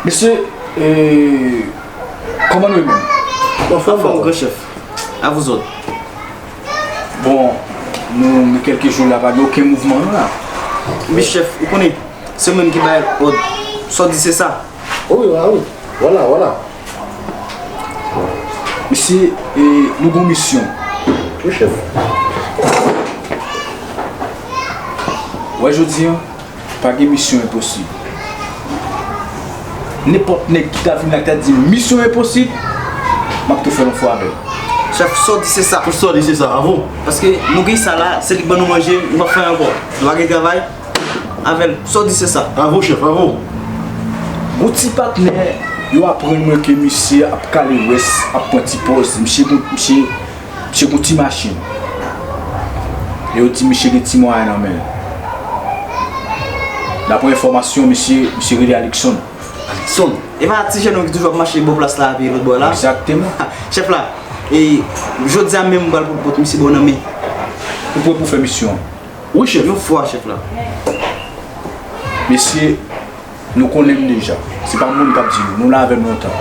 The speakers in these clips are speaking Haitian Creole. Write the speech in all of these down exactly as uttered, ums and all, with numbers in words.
Mesye, e, kòman nou ye menm? Anfòm, gran chèf. A vous autres. Bon, nou gen kèlke jou la, pa gen okenn mouvman non la. Wi, chèf, ou konnen, se mwen ki bay òd. Sa w di, se sa. Wi, wi, wi. Vwala, vwala. Mesye, e, nou gen yon misyon. Wi, chèf. Wè, jodi a, pa gen misyon enposib. Nenpòt nèg ki ta vin la, ki ta di misyon enposib, m ap tou fè l yon fwa avè l. Chèf, sa w di, se sa. Pou sa w di, se sa, avou. Paske nou gen sa la, se li k ban nou manje, nou p ap fè ankò. Nou pa gen travay. Avè l, sa w di se sa. Avou, chèf, avou. Gon ti patnè, yo aprann mwen ke misye ap kale wès, ap pran ti pòz. Misye gon, misye, misye gon ti machin. E yo di misye gen ti mwayen nan men l. Daprè enfòmasyon, misye, misye rele Alixon. Alixon? E pa ti jèn nan ki toujou ap mache bò plas la epi lòt bò la? Egzakteman. Chèf la, e jodi a menm m pral pot, pot misye ba w nan men. Ou prè pou fè misyon an? Wi, chèf. Yon fwa, chèf la. Mesye, nou konnen m deja. Se pa moun k ap di nou. Nou la avè m lontan.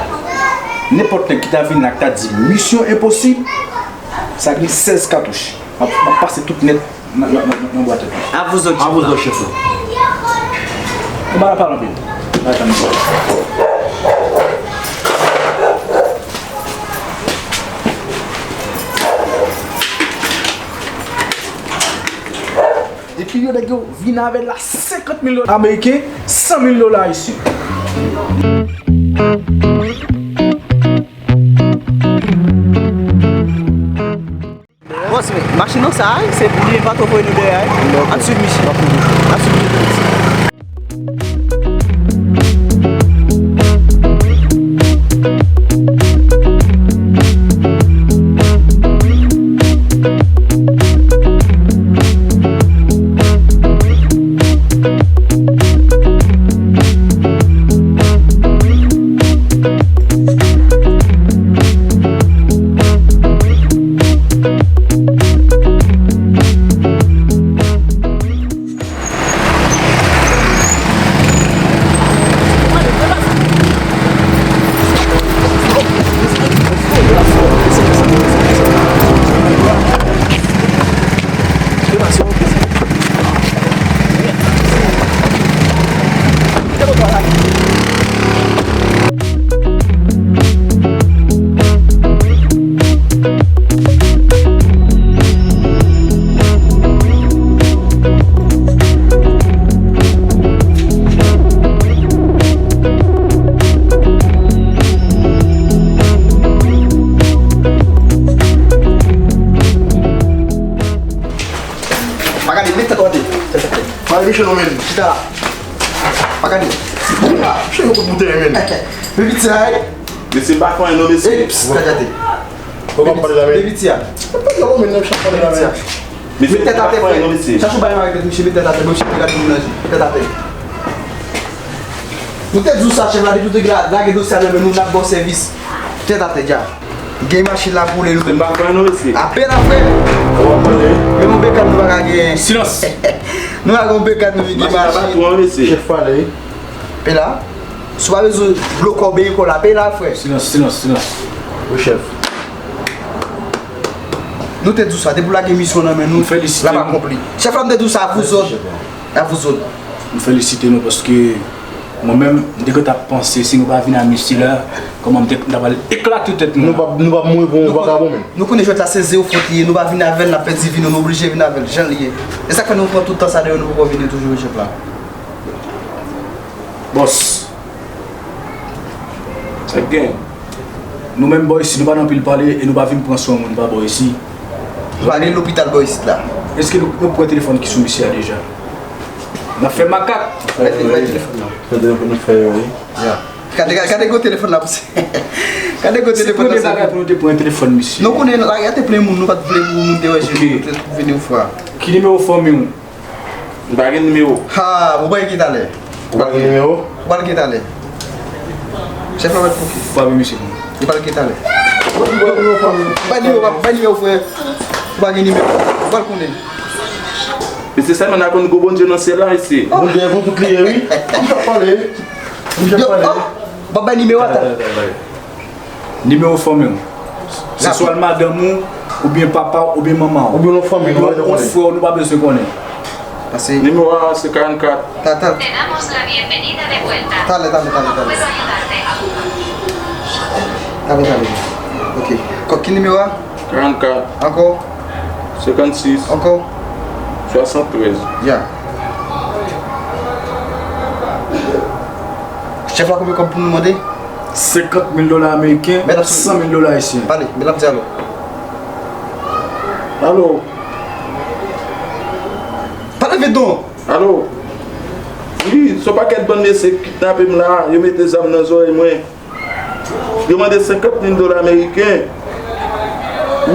Nenpòt nèg ki ta vin la, ki ta di misyon enposib, sa gen sèz katouch. M ap, m ap pase tout nèt nan, nan, nan, nan bwat la. A vous autres, chèf la. A vous autres, chèf la. Ou pa pale anpil. Pa tann. Epi yo nèg yo vin avè l la senkant mil dola ameriken, san mil dola ayisyen. Bòs, men, machin nan sa a, se li menm patwon voye nou dèyè a, wi. Ann swiv misye. Ann swiv misye. Pa gade, met tèt ou atè. Pa gade, chè non, men. Chita la. Pa gade. Chè, yon kout boutèy, men. Men piti a, wi. Mesye, m pa fè anyen non, mesye. Eps, pa gade. Ou pa pale la, men. Men piti a. Ou pa pale la, men, non, chè, pale la, men. Met tèt atè, frè. Chache yon bagay avèk tèt misye, met tèt atè, bon, misye te gade moun nan je. Tèt atè. Nou te di w sa, chèf la, depi w te lage dosye a nan men nou, n ap ba w sèvis. Tèt atè, dja. Gen machin la pou li, nou. Se pa fè non, mesye. Apèl a frè. Ou ap pale. Men nou bekàn nou pa ka gen. Silans. Nou pa gen yon bekàn nou vin gen machin. Machin la pa twò, mesye. Chèf pale, wi. Pe la. Si w pa bezwen blokò benyen kò la, pe la, frè. Silans, silans, silans. Wi, chèf. Nou te di w sa, depi w lage misyon nan men nou, l ap akonpli. Chèf la, m te di w sa, a vous autres. A vous autres. M felisite nou paske mwen menm, m te gentan ap panse si nou pa vin a misye la, kòman m te, m ta pral eklate tèt nou. Nou p ap, nou p ap mouri pou yon vakabon menm. Nou konnen jwèt la se zewo fòt li ye, nou pa vin avè l, n ap pèdi vi nou, nou oblije vin avè l, jan l ye. E sa k fè nou pran tout tan sa deyò, nou poko vini toujou, chèf la. Bòs. Sa k gen? Nou menm bò isi, nou pa nan pil pale e nou pa vin pran swen moun pa bò isi. Nou pa gen lopital bò isit la. Èske nou, nou pran telefòn ki sou misye a deja? N ap fè makak. Bay, bay telefòn nan. Fè telefòn nou fè yo, wi. Ya. Gade, gade, gade gwo telefòn la pou se. Gade gwo telefòn la. Se premye bagay pou nou te pran telefòn misye. Nou konnen la, y a te plen moun, nou pa t vle pou moun te wè je nou, nou te vini yon fwa. Ki nimewo fanmi w? M pa gen nimewo. Ha, ou pral gen talè. Ou pa gen nimewo? Ou pral gen talè. Chèf la mèt fouke. Frape misye. Ou pral gen talè. Bay nimewo, bay nimewo, frè. Ou pa gen nimewo. Ou pral konnen. Mesye, sèlman n a konn gwo Bondye nan syèl la, mesye. Bondye gon tout li ye, wi. M ap pale. M ap pale. W ap bay nimewo a, ta. Nimewo fanmi w. Se swa l madanm ou, oubyen papa w, oubyen manman w. Oubyen yon fanmi nou pa bezwen konnen. Nimewo a se karannkat. Ta, ta. Te damos la bienvenida de vuelta. Talè, talè, talè, talè. Puedo ayudarte a buscar. Talè, talè. Ok. Kò, ki nimewo a? Karannkat. Ankò? Senkannsis. Ankò? Swasanntrèz. Ya. Chèf la, konbyen kòb pou nou mande? Senkant mil dola ameriken, san mil dola ayisyen. Pale, men l ap di alo. Alo. Pale vit non. Alo. Wi, se yon pakèt bann mesye ki kidnape m la, yo mete zam nan zòrèy mwen. Yo mande senkant mil dola ameriken.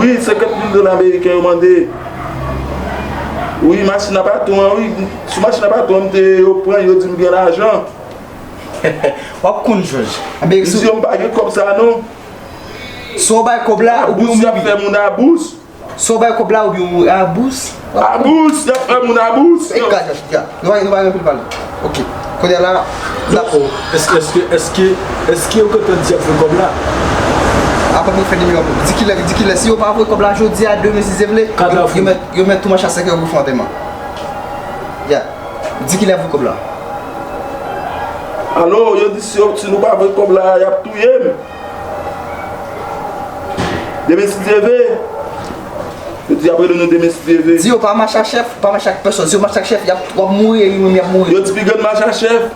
Wi, senkant mil dola ameriken yo mande. Wi, machin a patwon an, wi. Sou machin a patwon an, m te ye, yo pran, yo di m gen lajan. W ap konn, Jòj. M di yo m pa gen kòb sa non. Si w bay kòb la, oubyen w mouri. Abous, y ap fè moun abous. Si w bay kòb la, oubyen w abous. Abous, y ap fè moun abous. E gad, ya. Nou pa, nou pa gen anpil pale. Ok. Kounye a la, dakò. Èske, èske, èske, èske yo kontan di y ap voye kòb la? Apa nou fè nimewo pou di kilè, di kilè. Si yo pa voye kòb la jodi a, demen, si Dye vle, yo, yo mèt, yo mèt tou mache a sèkèy pou fè antèman. Ya. Di kilè y ap voye kòb la. Alo, yo di si yo, si nou pa voye kòb la, y ap touye m. Demen si Dye vle. Yo di y ap rele nou demen si Dye vle. Di yo pa mache ak chèf, pa mache ak pèsòn. Si yo mache ak chèf, y ap, w ap mouri, e yo menm y ap mouri. Yo di piga n mache ak chèf.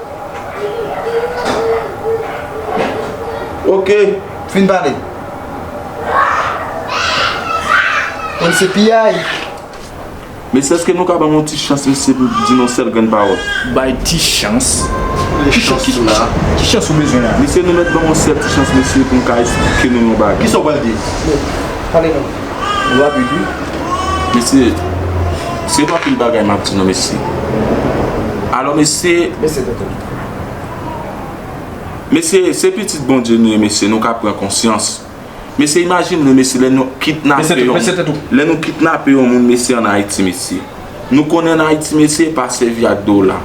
Ok. Fin pale. Konn se piyay. Mesye, èske nou ka ban m yon ti chans, mesye, pou m di n yon sèl grenn pawòl? Bay ti chans? Ki chans ou la? Ki chans ou bezwen la? Mesye, nou mèt ban m yon sèl ti chans, mesye, pou m ka eksplike nou yon bagay. Kisa w pral di? Pale non. Rapid, wi. Mesye, se pa anpil bagay m ap di non, mesye. Alò, mesye. Mesye, tonton. Mesye, se pitit Bondye nou ye, mesye, nou ka pran konsyans. Mesye, imajine nou, mesye, lè nou kidnape yon, lè nou kidnape yon moun, mesye, ann Ayiti, mesye. Nou konnen ann Ayiti, mesye, pa sèvi ak dola.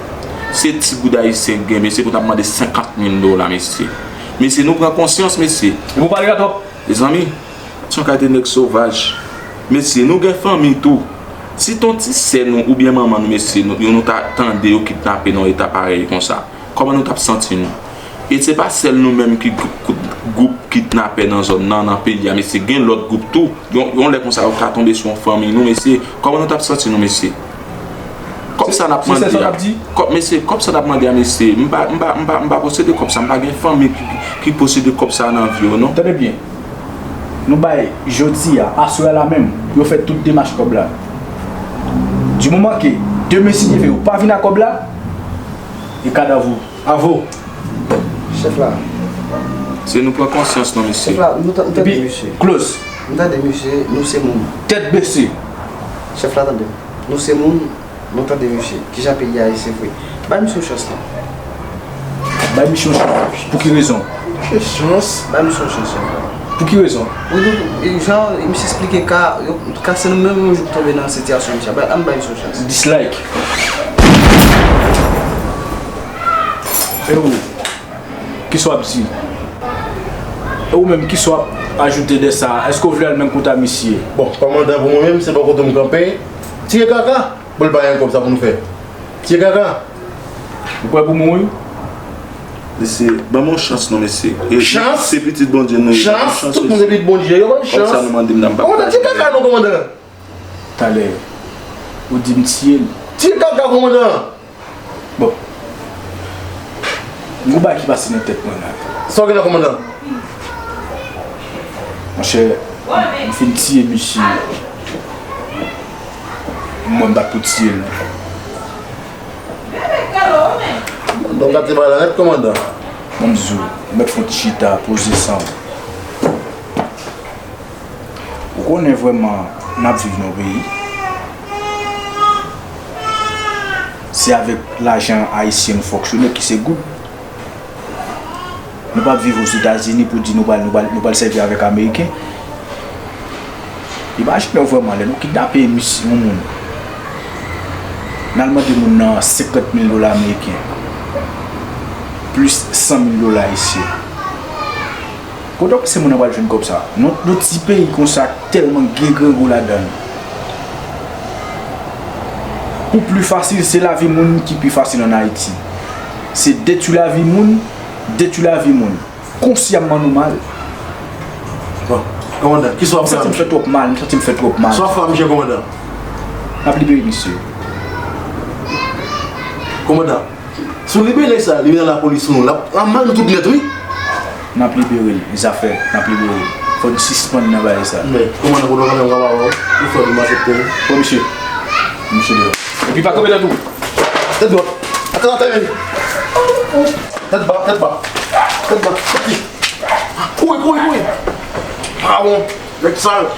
Se ti goud ayisyen k gen, mesye, pou n ap mande senkant mil dola, mesye. Mesye, nou pran konsyans, mesye. Epi w pale ka twòp. Mezanmi, se yon kalite nèg sovaj. Mesye, nou gen fanmi tou. Si t on ti sè nou oubyen manman nou, mesye, nou, yo, nou ta tande yo kidnape nan yon eta parèy konsa. Kòman nou t ap santi nou? E se pa sèl nou menm ki gou-, gou-, gwoup kidnapè nan zòn nan, nan peyi a, mesye, gen lòt gwoup tou. Yon, yon lè konsa, yo ka tonbe sou yon fanmi nou, mesye. Kòman nou t ap santi nou, mesye? Kòb sa n ap mande a, kòb, mesye, kòb sa n ap mande a, mesye, m pa, m pa, m pa, m pa posede kòb sa, m pa gen fanmi ki, ki, ki posede kòb sa nan vi yo, non. Tande byen. Nou bay jodi a, aswè a la menm, pou yo fè tout demach kòb la. Di moman ke demen, si Dye vle, ou pa vin ak kòb la, e kadav ou. Avo. Chèf la. Se nou pran konsyans non, mesye. Chèf la, nou ta-, nou tande misye. Epi, close. Nou tande misye, nou se moun. Tèt bese. Chèf la, tande. Nou se moun, nou tande misye. Kijan peyi a ye, se vre. Bay misye yon chans non. Bay misye yon chans. Pou ki rezon? Yon chans. Bay misye yon chans, chèf la. Pou ki rezon? Wi, nou, e jan misye esplike ka, yo, ka se nou menm yon jou k tonbe nan sitiyasyon misye. Bay, ann bay misye yon chans. Dislike. E ou, kisa w ap di? E ou menm, kisa w ap ajoute de sa? Èske w vle al menm kont a misye? Bon, kòmandan, pou mwen menm, se bò kote m kanpe. Tiye kaka, pou l pa gen kòb sa pou nou fè. Tiye kaka. Ou prè pou mouri? Mesye, ban m yon chans non, mesye. E chans? Se pitit Bondye nou ye. Chans? Tout moun se pitit Bondye. Yo ban m chans. Kòb sa nou mande m nan, m p ap... Kòmandan, tiye kaka non, kòmandan. Talè, ou di m tiye l. Tiye kaka, kòmandan. Bon. Gon bagay ki pase nan tèt mwen la. Sa w gen la, kòmandan? Monchè, m fin tiye misye. Mwen, m pa t pou tiye l non. Donk, gade bagay la nèt, kòmandan. Ban m di w, ou mèt fè yon ti chita, poze san w. Ou konnen vrèman n ap viv nan yon peyi. Se avèk lajan ayisyen nou fonksyone ki se goud. Nou p ap viv Ozetazini pou di nou pral, nou pral, nou pral sèvi avèk ameriken. Imajine w vrèman lè nou kidnape misye, yon moun. N al mande moun nan senkant mil dola ameriken. Plis san mil dola ayisyen. Kote w panse moun nan pral jwenn kòb sa? Non, yon ti peyi konsa tèlman gen grangou ladan l. Pou pli fasil, se lavi moun ki pi fasil ann Ayiti. Se detwi lavi moun, detwi lavi moun. Konsyamman nou mal. Bon, kòmandan, kisa w ap fè a, M santi m fè twòp mal, m santi m fè twòp mal. Sa w ap fè a, misye, kòmandan? N ap libere misye. Kòmandan, si w libere nèg sa, li vin nan lapolis nou, l ap mal nou tout nèt, wi. N ap libere l, zafè, n ap libere l. Fò n sispann nan bagay sa. Men, kòmandan, kote w kanpe, m ka ba w, ou fè m aksepte. Pran misye. Misye deyò. Epi pa kanpe nan tou. Tèt dwat. Atè, atè, men. Tèt ba, tèt ba. Tèt ba. Soti. Kouri, kouri, kouri. Pawon. Nèg sal.